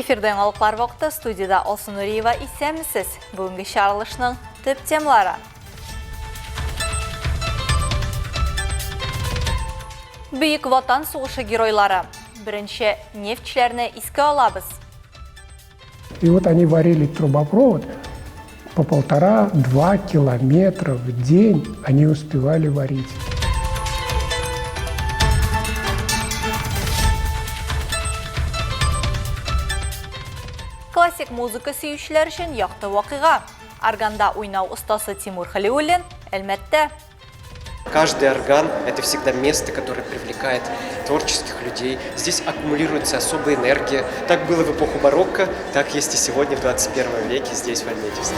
Эфирда яңалыклар вакыты студиядә Алсу Нуриева исәнмесез. Бүгенге чыгарылышның төп темалары. Бөек Ватан сугышы геройлары. Беренче нефтьчеләрне искә алабыз. И вот они варили трубопровод по полтора-два километра в день они успевали варить. Классик музыка сөючеләр өчен якты вакыйга. Органда уйнау остасы Тимур Халиуллин Әлмәттә. Каждый орган – это всегда место, которое привлекает творческих людей. Здесь аккумулируется особая энергия. Так было в эпоху барокко, так есть и сегодня, в 21 веке, здесь, в Альметьевске.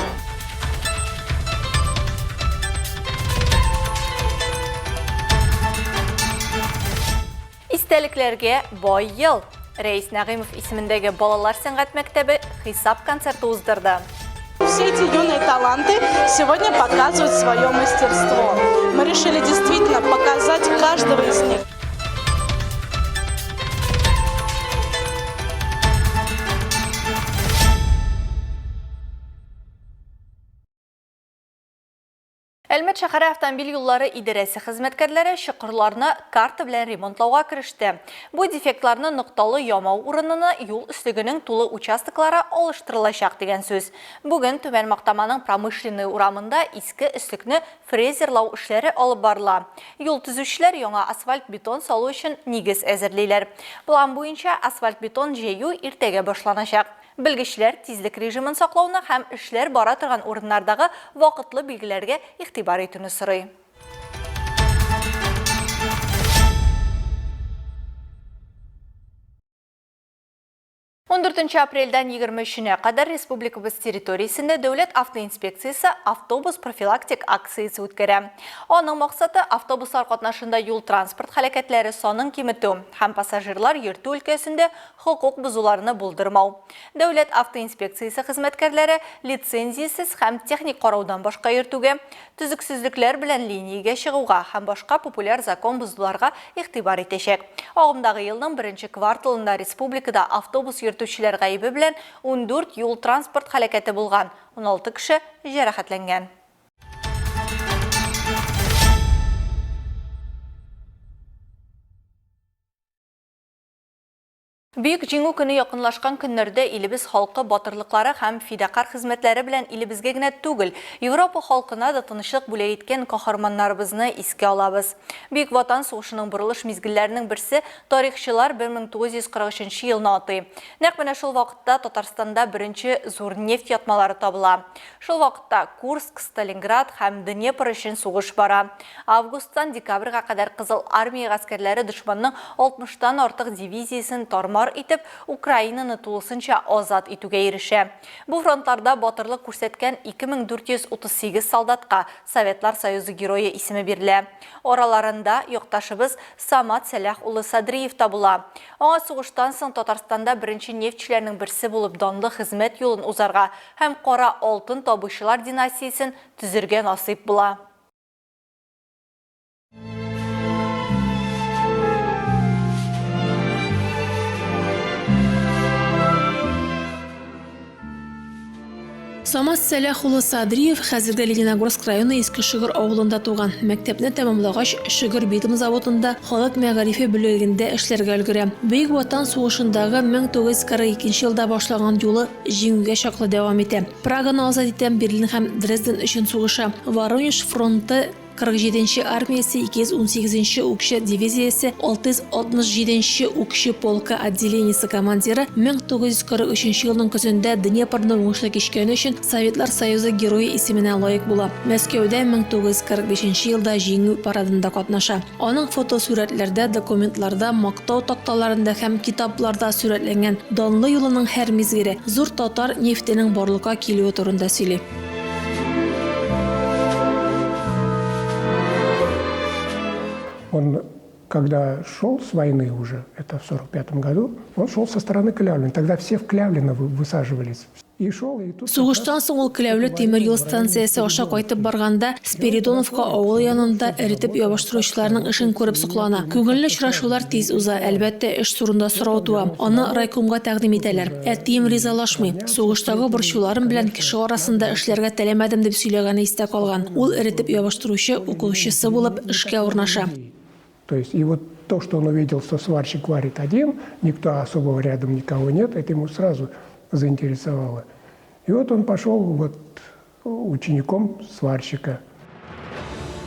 Истәлекләргә бай ел. Рәис Нәгыймов исемендәге балалар сәнгать мәктәбе хисап концерты уздырды. Все эти юные таланты сегодня показывают свое мастерство. Мы решили действительно показать каждого из них. Әлмәт шәһәре автомобиль юллары идарәсе хезмәткәрләре чокырларны карта белән ремонтлауга кереште. Бу дефектларны нокталы ямау урынына юл өслегенең тулы участоклары алыштырылачак дигән сүз. Бүген Түбән Мактаманың Промышленный урамында иске өслекне фрезерлау эшләре алып барыла. Юл төзүчеләр яңа асфальт-бетон салу өчен нигез әзерлиләр. План буенча асфальт-бетон җәю иртәгә башланачак. Белгечләр тизлек режимын саклауны һәм эшләр бара торган урыннардагы вакытлы билгеләргә игътибар итүне сорый. Ундүртенче апрельдән егерме өченә кадәр республикабыз территориясендә Дәүләт автоинспекциясе автобус профилактик акциясе үткәрә. Аның максаты, автобуслар катнашында юл-транспорт һәлакәтләре санын киметү һәм пассажирлар йөртү өлкәсендә хокук бозуларны булдырмау. Дәүләт автоинспекциясе хезмәткәрләре лицензиясез һәм техник караудан башка йөртүгә, төзексезлекләр белән линиягә чыгуга һәм башка популяр закон бозуларга игътибар итәчәк. Агымдагы елның беренче кварталында республикада автобус йөртүчеләр гаебе белән 14 юл-транспорт һәлакәте булган, 16 кеше җәрәхәтләнгән. Бөек Җиңү көне якынлашкан көннәрдә илебез халкы батырлыклары һәм фидакарь хезмәтләре белән илебезгә генә түгел, Европа халкына да тынычлык бүләк иткән каһарманнарыбызны искә алабыз. Бөек Ватан сугышының борылыш мизгелләренең берсе тарихчылар 1943 нче елны атый. Нәкъ менә шул вакытта Татарстанда беренче зур нефть ятмалары табыла. Шул вакытта Курск, Сталинград һәм Днепр өчен сугыш бара. Августтан декабрьгә кадәр Кызыл Армия гаскәрләре дошманның алтмыштан артык дивизиясен тар-мар итеп, Украинаны тулысынча азат итүгә ирешә. Бу фронтларда батырлык күрсәткән 2438 солдатка Советлар Союзы Герое исеме бирелә. Араларында якташыбыз Самат Сәлах улы Садриев та була. Аңа сугыштан соң Татарстанда беренче нефтьчеләрнең берсе булып данлы хезмәт юлын узарга һәм кара алтын табучылар династиясен төзергә насыйп була. Самат Сәлах улы Садриев хәзерге Лениногорск районы Иске Шөгер авылында туган. Мәктәпне тәмамлагач, Шөгер битум заводында халык мәгарифе бүлегендә эшләргә өлгерә. Бөек Ватан сугышындагы 1942 елда башланган юлы җиңүгә чаклы дәвам итә. Праганы азат итә, Берлин һәм Дрезден өчен сугыша. Воронеж фронты 47 нче армиясе 218 нче укчы дивизиясе 667 нче укчы полкы отделениесе командиры 1943 нче елның көзендә Днепрны уңышлы кичкәне өчен Советлар Союзы Герое исеменә лаек була. Мәскәүдә 1945 нче елда Җиңү парадында катнаша. Аның фотосурәтләрдә, документларда, мактау такталарында һәм китапларда сурәтләнгән данлы юлының һәр мизгеле зур татар нефтенең барлыкка килүе турында сөйли. Он, когда шел с войны уже, это в 45 году, он шел со стороны Клявлина. Тогда все в Клявлино высаживались. И шел, и тут Сугыштан соң ул Келәүле тимер юл станциясе аша кайтып барганда, Спиридоновка авылы янында эретеп ябыштыручыларның эшен күреп соклана. Күңелле очрашулар тиз уза, әлбәттә, эш турында сорау туа. Аны райкомга тәкъдим итәләр. Әтием ризалашмый. Сугыштагы борчуларым белән кеше арасында эшләргә теләмәдем, дип сөйләгәне истә калган. Ул эретеп ябыштыручы укучысы булып эшкә урнаша. То есть, и вот то, что он увидел, что сварщик варит один, никто особого рядом никого нет, это ему сразу заинтересовало. И вот он пошел вот учеником сварщика.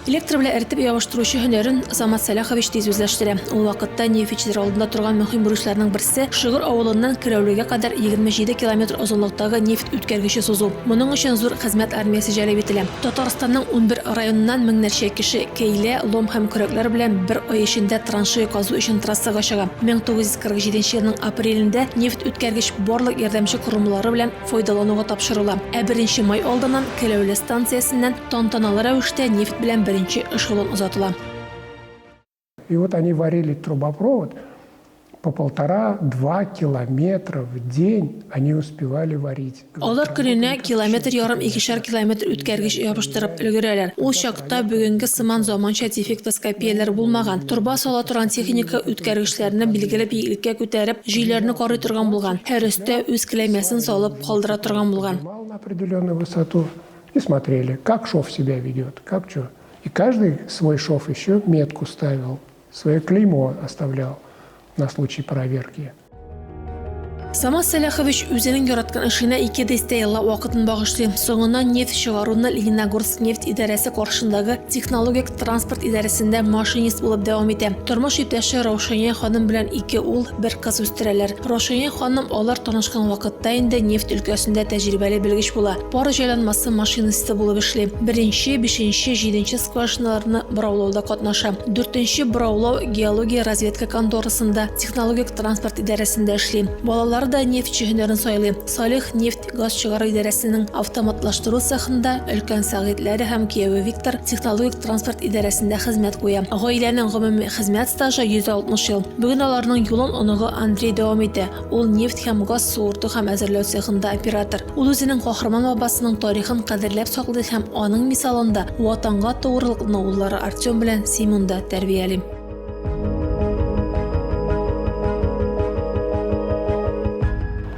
Электр белән эретеп ябыштыручы һөнәрен Самат Сәлахович тиз үзләштерә. Ул вакытта нефтьчеләр алдында торган мөһим бурычларның берсе, Шөгер авылыннан Керәүлегә кадәр 27 километр озынлыктагы нефть үткәргече сузу. Моның өчен зур хезмәт армиясе җәлеп ителә. Татарстанның 11 районыннан меңнәрчә кеше кәйлә, лом һәм көрәкләр белән бер ай эчендә траншея казу өчен трассага чыга. 1947 елның апрелендә нефть үткәргеч барлык ярдәмче корылмалары белән файдалануга тапшырыла. Ә беренче май алдыннан Келәүле станциясеннән тантаналы рәвештә нефть белән беренче эшелон озатыла. И вот они варили трубопровод по полтора-два километра в день они успевали варить. Алар көненә километр ярым, икешәр километр үткәргеч ябыштырып өлгерәләр. Ул чакта бүгенге сыман заманча дефектоскопияләр булмаган. Торба сала торган техника үткәргечләрне билгеле биеклеккә күтәреп, җөйләрне карый торган булган. Һәр өстә үз кләймәсен салып калдыра торган булган. На определенную высоту и смотрели, как шов себя ведет, как что. И каждый свой шов еще метку ставил, свое клеймо оставлял на случай проверки. Самат Сәлахович үзенең яраткан эшенә ике дистә еллап вакытын багышлый. Соңыннан нефть чыгаруны Лениногорск нефть идарәсе каршындагы технологик транспорт идарәсендә машинист булып дәвам итә. Тормыш иптәше Раушания ханым белән ике ул, бер кыз үстерәләр. Раушания ханым алар танышкан вакытта инде нефть өлкәсендә тәҗрибәле белгеч була. Пар җайланмасы машинисты булып эшли. Беренче, бишенче, җиденче скважиналарны бораулауда катнаша. Дүртенче бораулау геология-разведка конторасында, технологик транспорт идарәсендә эшли. Балалары да нефтьче һөнәрен сайлый. Салих нефть газ чыгару идарәсенең автоматлаштыру цехында, өлкән Сәгыйтьләре һәм кияве Виктор технологик транспорт идарәсендә хезмәт куя. Гаиләнең гомуми хезмәт стажы 160 ел. Бүген аларның юлын оныгы Андрей дәвам итә. Ул нефть һәм газ суырту һәм әзерләү цехында оператор. Ул үзенең каһарман бабасының тарихын кадерләп саклый һәм аның мисалында Ватанга тугрылыкны уллары Артем белән Симонда тәрбияли.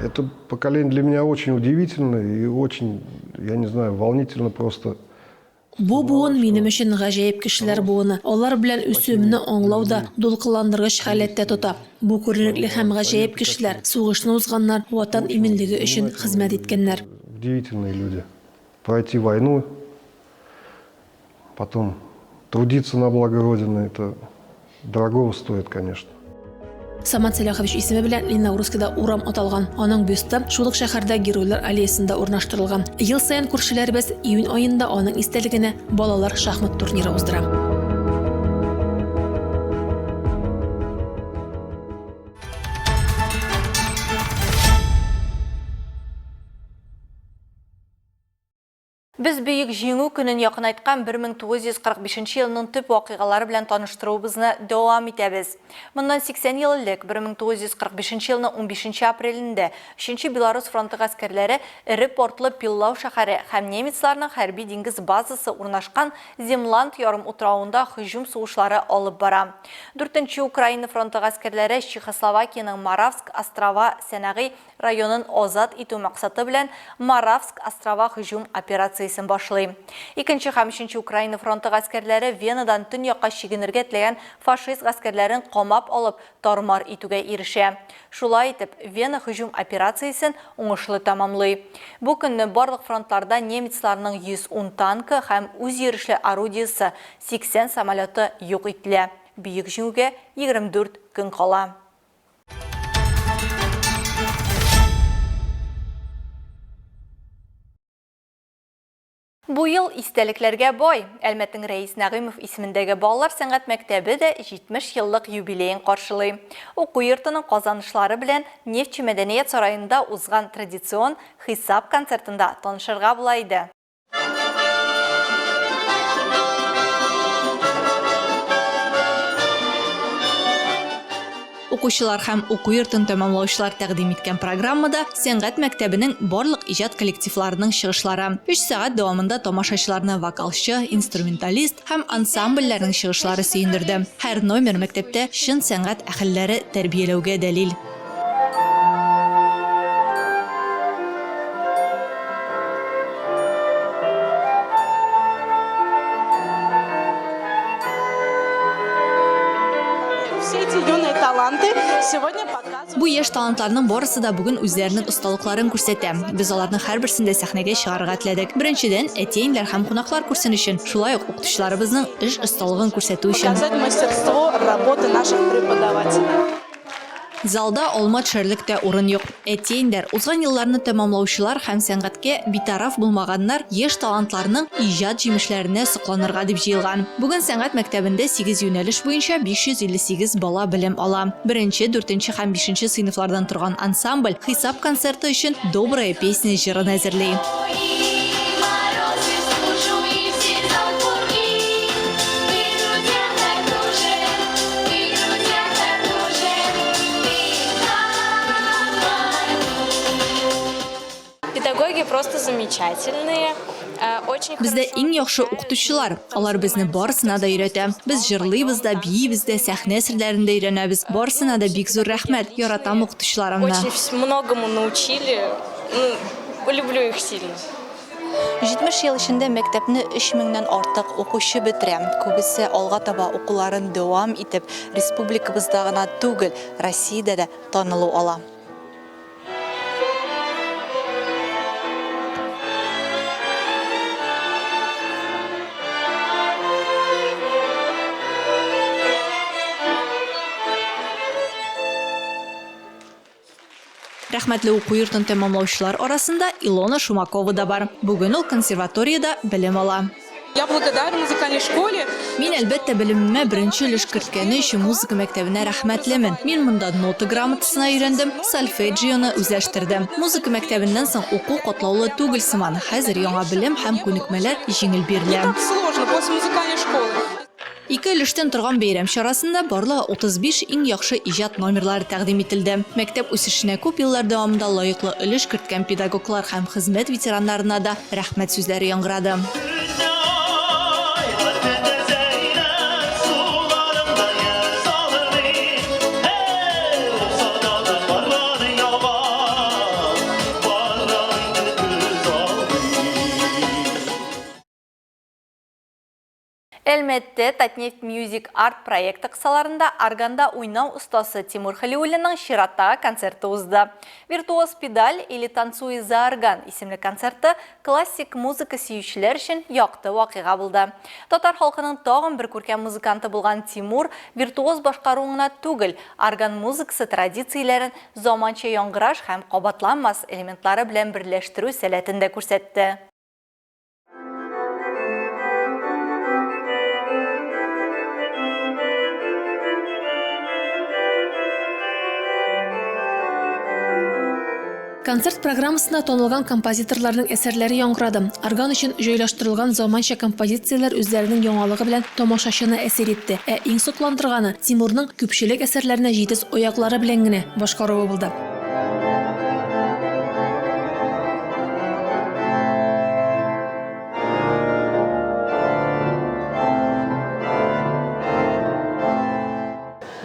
Это поколение для меня очень удивительно и очень, я не знаю, волнительно просто. Бу буын минем өчен гаҗәеп кешеләр буыны. Алар белән үсүемне аңлау да дулкынландыргыч халәттә тота. Бу күренекле һәм гаҗәеп кешеләр, сугышны узганнар, Ватан иминлеге өчен хезмәт иткәннәр. Удивительные люди. Пройти войну, потом трудиться на благо Родины, это дорогого стоит, конечно. Самат Сәлахович исеме белән Лениногорскида урам аталган. Аның бюсты шул ук шәһәрдә Геройлар аллеясында урнаштырылган. Ел саен күршеләребез июнь аенда аның истәлегенә балалар шахмат турниры уздыра. Без Бөек Җиңү көнен якынайткан 1945 елның төп вакыйгалары белән таныштыруыбызны дәвам итәбез. Моннан 80 ел элек, 1945 елның унбишенче апрелендә, Өченче Белорус фронты гаскәрләре эре портлы Пиллау шәһәре һәм немецларның хәрби диңгез базасы урнашкан Земланд ярымутравында һөҗүм сугышлары алып бара. Дүртенче Украина фронты гаскәрләре Чехословакиянең Моравск-Острова сәнәгый районын азат итү максаты белән Моравск-Острова һөҗүм операциясен башлый. Икенче һәм өченче Украина фронты гаскәрләре Венадан төньякка чигенергә теләгән фашист гаскәрләрен камап алып, тар-мар итүгә ирешә. Шулай итеп, Вена һөҗүм операциясен уңышлы тәмамлый. Бу көнне барлык фронтларда немецларның 110 танкы һәм үзйөрешле орудиесе, 80 самолеты юк ителә. Бөек Җиңүгә 24 көн кала. Бу ел истәлекләргә бай. Әлмәтнең Рәис Нәгыймов исемендәге балалар сәнгать мәктәбе дә 70 еллык юбилеен каршылый. Уку йортының казанышлары белән Нефтьче мәдәният сараенда узган традицион хисап концертында танышырга була иде. Укучылар һәм уку йортын тәмамлаучылар тәкъдим иткән программада сәнгать мәктәбенең барлык иҗат коллективларының чыгышлары. Өч сәгать дәвамында тамашачыларны вокалчы, инструменталист һәм ансамбльләрнең чыгышлары сөендерде. Һәр номер мәктәптә чын сәнгать әһелләре тәрбияләүгә дәлил. Бу яшь талантларның барысы да бүген үзләренең осталыкларын күрсәтә. Без аларның һәрберсен дә сәхнәгә чыгарырга теләдек. Беренчедән, әти-әниләр һәм кунаклар күрсен өчен, шулай ук укытучыларыбызның эш осталыгын күрсәтү өчен. Показать мастерство работы наших преподавателей. Залда алма төшәрлек тә урын юк. Әти-әниләр, узган елларны тәмамлаучылар һәм сәнгатькә битараф булмаганнар яшь талантларның иҗат җимешләренә сокланырга дип җыелган. Бүген сәнгать мәктәбендә сигез юнәлеш буенча 558 бала белем ала. Беренче, дүртенче һәм бишенче сыйныфлардан торган ансамбль хисап концерты өчен Добрая песня җырын әзерли. Педагоги просто замечательные. Э, очень Бездә иң яхшы укытучылар. Алар безне барысына да өйрәтә. Без җырлыйбыз да, биибез дә, сәхнә серләрен дә өйрәнәбез. Барысына да бик зур рәхмәт. Яратам укытучыларымны. Очень многому научили. Ну, люблю их сильно. 70 ел эчендә мәктәпне 3 меңнән артык укучы бетерә. Күбесе алга таба укуларын дәвам итеп, республикабызда гына түгел, Россиядә дә танылу ала. Рәхмәтле уку йортын тәмамлаучылар арасында Илона Шумакова да бар. Бүген ул консерваториядә белем ала. Я благодарна музыкальной школе. Мин, әлбәттә, белемемә беренче өлеш керткәне өчен музыка мәктәбенә рәхмәтлемен. Мин монда нота грамотасына өйрәндем, сольфеджионы үзләштердем. Музыка мәктәбеннән соң уку катлаулы түгел сыман. Хәзер яңа белем һәм күнекмәләр җиңел бирелә. Не так сложно после музыкальной школы. Ике өлештән торган бәйрәм чарасында барлыгы 35 иң яхшы иҗат номерлары тәкъдим ителде. Мәктәп үсешенә күп еллар дәвамында лаеклы өлеш керткән педагоглар һәм хезмәт ветераннарына да рәхмәт сүзләре яңгырады. Әлмәттә Татнефть Music Art проекты кысаларында органда уйнау остасы Тимур Хәлиуллинның чираттагы концерты узды. Виртуоз педаль или Танцуя за орган исемле концерты классик музыка сөючеләр өчен якты вакыйга булды. Татар халкының тагын бер күркәм музыканты булган Тимур виртуоз башкаруын гына түгел, орган музыкасы традицияләрен заманча яңгыраш һәм кабатланмас элементлары белән берләштерү сәләтен дә күрсәтте. Концерт программасында танылган композиторларның әсәрләре яңгырады. Орган өчен җайлаштырылган заманча композицияләр үзләренең яңалыгы белән тамашачыны әсир итте. Ә иң сокландырганы, Тимурның күпчелек әсәрләрне җитез аяклары белән генә башкаруы булды.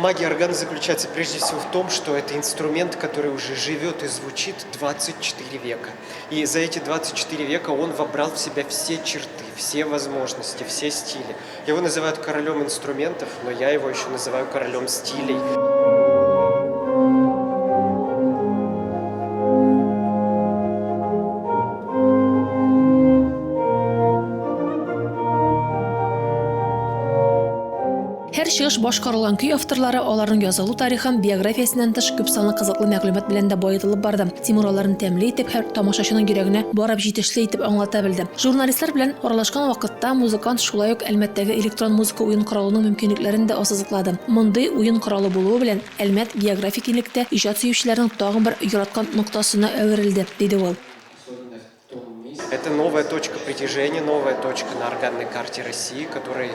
Магия органа заключается прежде всего в том, что это инструмент, который уже живет и звучит 24 века. И за эти 24 века он вобрал в себя все черты, все возможности, все стили. Его называют королем инструментов, но я его еще называю королем стилей. Һәр чыгыш башкарылган көй авторлары, аларның язылу тарихын, биографиясеннән тыш, күпсанлы кызыклы мәгълүмат белән дә баетылып барды. Тимур аларны тәмле итеп һәм тамашачының йөрәгенә барып җитешле итеп аңлата белде. Журналистлар белән аралашкан вакытта музыкант шулай ук Әлмәттәге электрон музыка уен коралының мөмкинлекләрен дә ассызыклады. Мондый уен коралы булуы белән Әлмәт географик киңлектә иҗат сөючеләрнең тагын бер яраткан ноктасына әверелде, диде ул. Это новая точка притяжения, новая точка на органной карте России, которая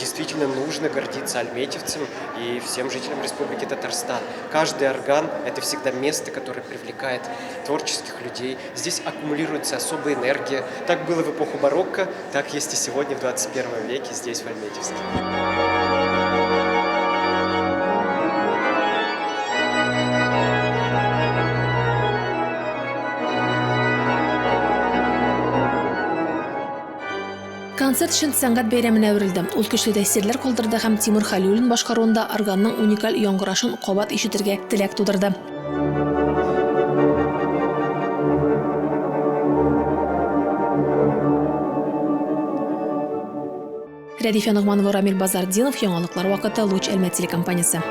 Действительно нужно гордиться альметьевцам и всем жителям Республики Татарстан. Каждый орган – это всегда место, которое привлекает творческих людей. Здесь аккумулируется особая энергия. Так было в эпоху барокко, так есть и сегодня в 21 веке здесь, в Альметьевске. Концерт чын сәнгать бәйрәменә әверелде. Ул көчле тәэсирләр калдырды һәм Тимур Хәлиуллин башкаруында органның уникаль яңгырашын кабат ишетергә теләк тудырды. Рәдифә Ногманова, Рамил Базартдинов, Яңалыклар вакыты, Луч Әлмәт телекомпаниясе.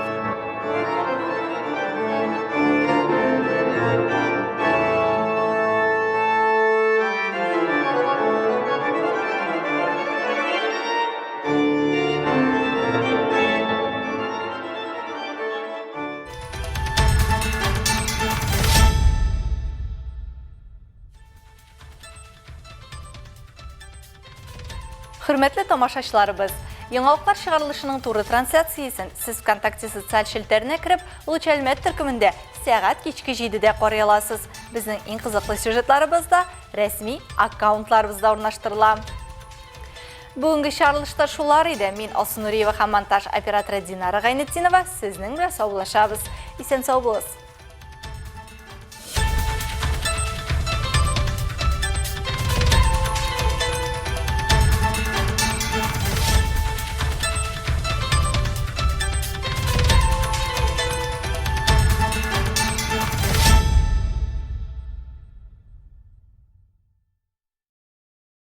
Хөрмәтле тамашачыларыбыз, яңалыклар чыгарылышының туры трансляциясен сез ВКонтакте социаль челтәренә кереп, Луч Әлмәт төркемендә сәгать кичке 7-дә карый аласыз. Безнең иң кызыклы сюжетларыбыз да рәсми аккаунтларыбызда урнаштырыла. Бүгенге чыгарылышта шулар иде. Мин Алсу Нуриева һәм монтаж операторы Динара Гайнетдинова сезнең белән саубуллашабыз. Исән сау булыгыз.